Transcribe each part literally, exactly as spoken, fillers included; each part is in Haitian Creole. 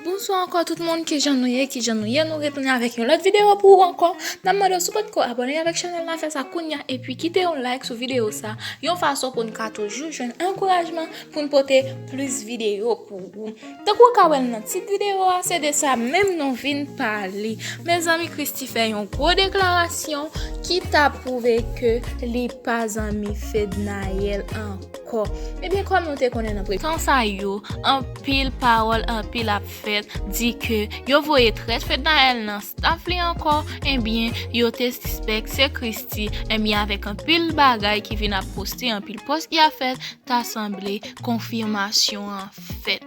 Bonswa ankò tout moun, kijan nou ye, kijan nou ye, nou retounen avèk yon lòt videyo pou ou ankò. N ap mande w si w potko abòne avèk chanèl la, fè sa kounya, epi kite yon like sou videyo sa, yon fason pou n ka toujou jwenn ankourajman pou n pote plis videyo pou ou. Tankou w ka wè l nan tit videyo a, se de sa menm nou vin pale. Mezanmi, Christie fè yon gwo deklarasyon ki ta pwouve ke li pa zanmi Fednaelle ankò. Ebyen, kòm nou te konnen nan pre-, tan sa yo, anpil pawòl, anpil ap fèt, di ke yo voye trèt Fednaelle nan staff li ankò, ebyen, yo te sispèk se Christie, ebyen, avèk anpil bagay ki vin ap poste, anpil pòs ki ap fèt, ta sanble konfimasyon an fèt.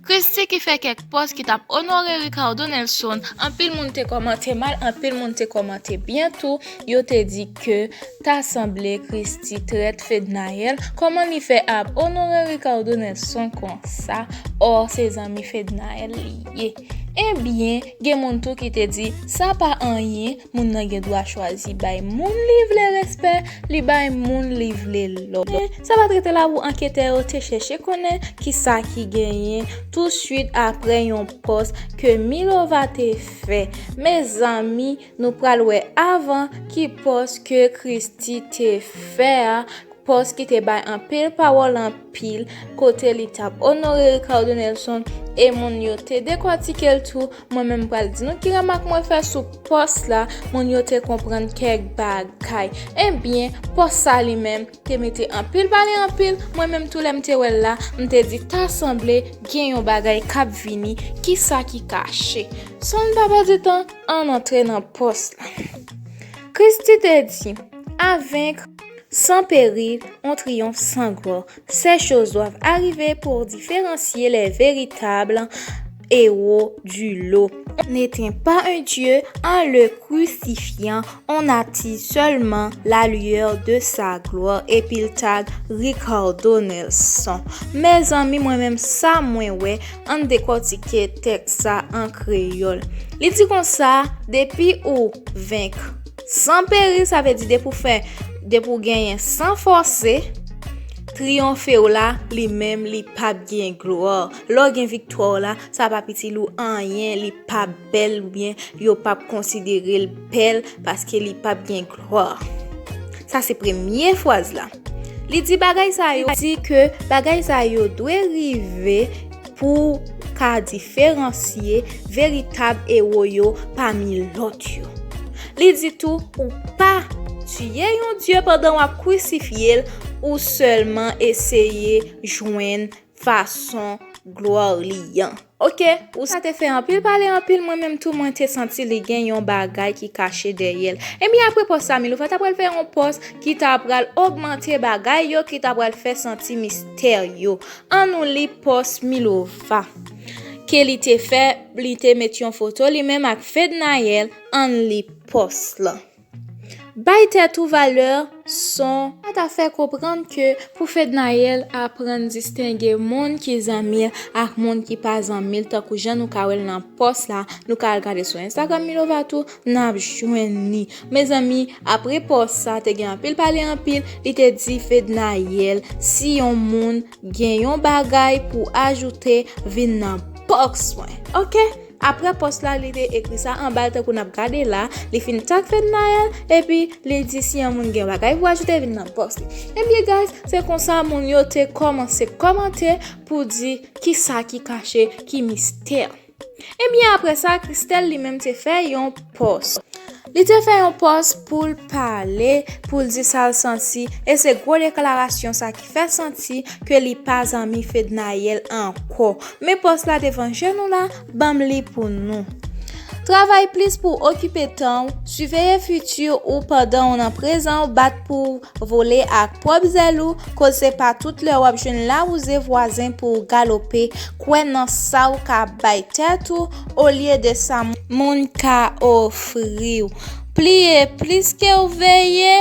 Christie ki fè kèk pòs ki t ap onore Ricardo Nelson, anpil moun te kòmante mal, anpil moun te kòmante byen tou, yo te di ke ta sanble Christie trèt Fednaelle, kòman li fè ap onore Ricardo Nelson konsa, ò se zanmi Fednaelle li ye. Ebyen, gen moun tou ki te di, sa pa anyen, moun nan gen dwa chwazi bay moun li vle respè, li bay moun li vle lò. Men, sa pa t rete la pou anketè yo te chèche konnen kisa ki genyen touswit apre yon pòs ke Milova te fè. Mezanmi, nou pral wè avan ki pòs ke Christie te fè a, pòs ki te bay anpil pawòl anpil, kote li t ap onore Ricardo Nelson, e moun yo te dekòtike l tou. Mwen menm pral di nou ki remak mwen fè sou pòs la, moun yo te konprann kèk bagay. Ebyen, pòs sa li menm te mete anpil pale anpil, mwen menm tou lè m te wè l la, m te di ta sanble gen yon bagay k ap vini, kisa ki kache. San n pa pèdi tan, ann antre nan pòs la. Christie te di, à vaincre sans péril, on triomphe sans gloire. Ces choses doivent arriver pour différencier les véritables héros du lot. On n'éteint pas un Dieu en le crucifiant, on attise seulement la lueur de sa gloire. Epi l tag Ricardo Nelson. Mezanmi, mwen menm sa mwen wè, ann dekòtike tèks sa an kreyòl. Li di konsa, depi ou venk san peri, sa vle di depi w fè, depi w genyen san fòse, triyonfe w la, li menm, li p ap gen glwa. Lè w gen viktwa w la, sa p ap itil ou anyen, li p ap bèl oubyen yo p ap konsidere l bèl paske li p ap gen glwa. Sa se premye fraz la. Li di bagay sa yo, di ke bagay sa yo dwe rive pou ka diferansye veritab ewo yo pami lòt yo. Li di tou, ou pa tiye yon dye pandan w ap krisifye l, ou sèlman eseye jwenn fason glwa li an. Oke, ou sa te fè anpil pale anpil, mwen menm tou mwen te santi li gen yon bagay ki kache dèyè l. Ebyen apre pòs sa, Milova ta pral fè yon pòs ki ta pral ogmante bagay yo, ki ta pral fè santi mistè yo. Ann nou li pòs Milova. Ke li te fè, li te met yon foto li menm ak Fednaelle, ann li pòs lan. Bay tèt ou valè, son. Sa ta fè konprann ke pou Fednaelle aprann distenge moun ki zanmi l ak moun ki pa zanmi l, tankou jan nou ka wè l nan pòs la, nou ka al gade sou Instagram Milova tou, n ap jwenn li. Mezanmi, apre pòs sa, te gen anpil pale anpil, li te di Fednaelle, si yon moun gen yon bagay pou ajoute, vin nan bòks mwen. Oke? Apre pòs la, li te ekri sa anba l tankou n ap gade la, li fin tag Fednaelle, epi li di si yon moun gen bagay pou ajoute, vin nan bòks li. Ebyen guys, se konsa moun yo te kòmanse kòmante pou di kisa ki kache, ki mistè. Ebyen apre sa, Christelle li menm te fè yon pòs. Li te fè yon pòs pou l pale, pou l di sa l santi, e se gwo deklarasyon sa ki fè santi ke li pa zanmi Fednaelle ankò. Men pòs la devan je nou la, ban m li pou nou. Travay plis pou w okipe tan w, siveye fiti w pandan w nan prezan w, bat pou w vole ak pwòp zèl ou, koz se pa tout lè w ap jwenn lawouze vwazen pou w galope, kwè nan sa w ka bay tèt ou, olye de sa moun ka ofri w. Pliye plis ke w veye,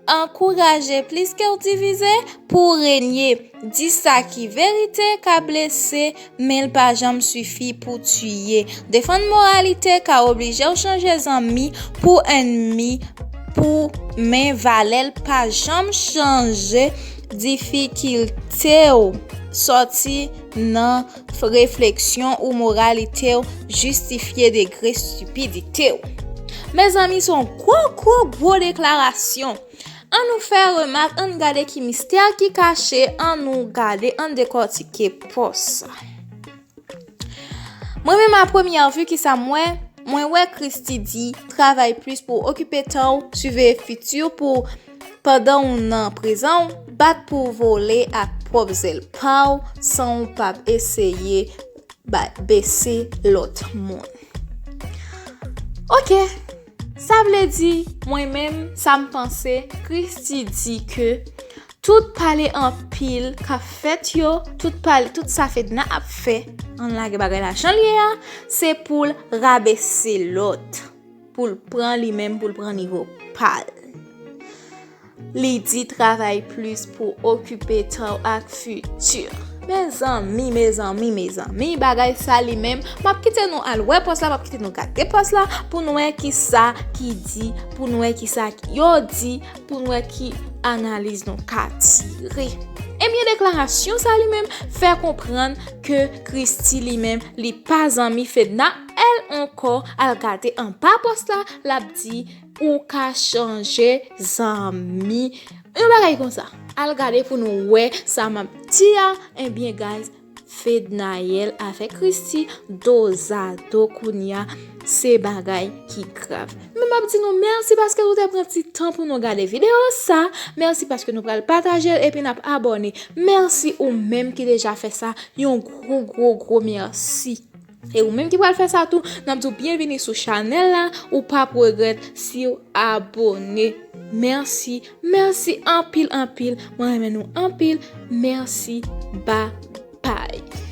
ankouraje plis ke w divize pou w renye. Di sa ki verite ka blese, men l pa janm sifi pou tiye. Defann moralite ka oblije w chanje zanmi pou ènmi, pou men valè l pa janm chanje. Difikilte w sòti nan refleksyon ou moralite w jistifye degre stipidite w. Mezanmi, se yon gwo, gwo, gwo deklarasyon. An nou fè remak, an gade ki mistè ki kache, an nou gade, an dekòtike pòs sa. Mwen menm, a premyè vi, ki sa m wè? Mwen wè Christie di, travay plis pou okipe tan w, siveye fiti w pou pandan w nan prezan w, bat pou w vole ak pwòp zèl pa w san w p ap eseye ba- bese lòt moun. Ok, sa vle di, mwen menm, sa m panse, Christie di ke tout pale anpil k ap fèt yo, tout pale, tout sa Fedna ap fè, an lage bagay la jan l ye a, se pou l rabese lòt, pou l pran li menm, pou l pran nivo pa l. Li di travay plis pou okipe tan w ak fiti. Mezanmi, mezanmi, mezanmi, bagay sa li menm, m ap kite nou al wè pòs la, m ap kite nou gade pòs la, pou nou wè ki sa ki di, pou nou wè ki sa ki yo di, pou nou wè ki analiz nou ka tire. Ebyen, deklarasyon sa li menm fè konprann ke Christie li menm, li pa zanmi Fedna, èl ankò al gade anba pòs la, l ap di, ou ka chanje zanmi. Yon bagay konsa. Al gade pou nou wè sa m ap di a. Ebyen, guys, Fednaelle avèk Christie dozado kounye a, se bagay ki grav. Men m ap di nou mèsi paske nou te pran ti tan pou nou gade videyo sa. Mèsi paske nou pral pataje l epi n ap abòne. Mèsi ou menm ki deja fè sa. Yon gwo, gwo, gwo mèsi. E ou menm ki pral fè sa tou, n ap di w byenvini sou chanèl la. Ou p ap regrèt si w abòne. Mèsi, mèsi anpil, anpil. Mwen renmen nou anpil. Mèsi, bye bye.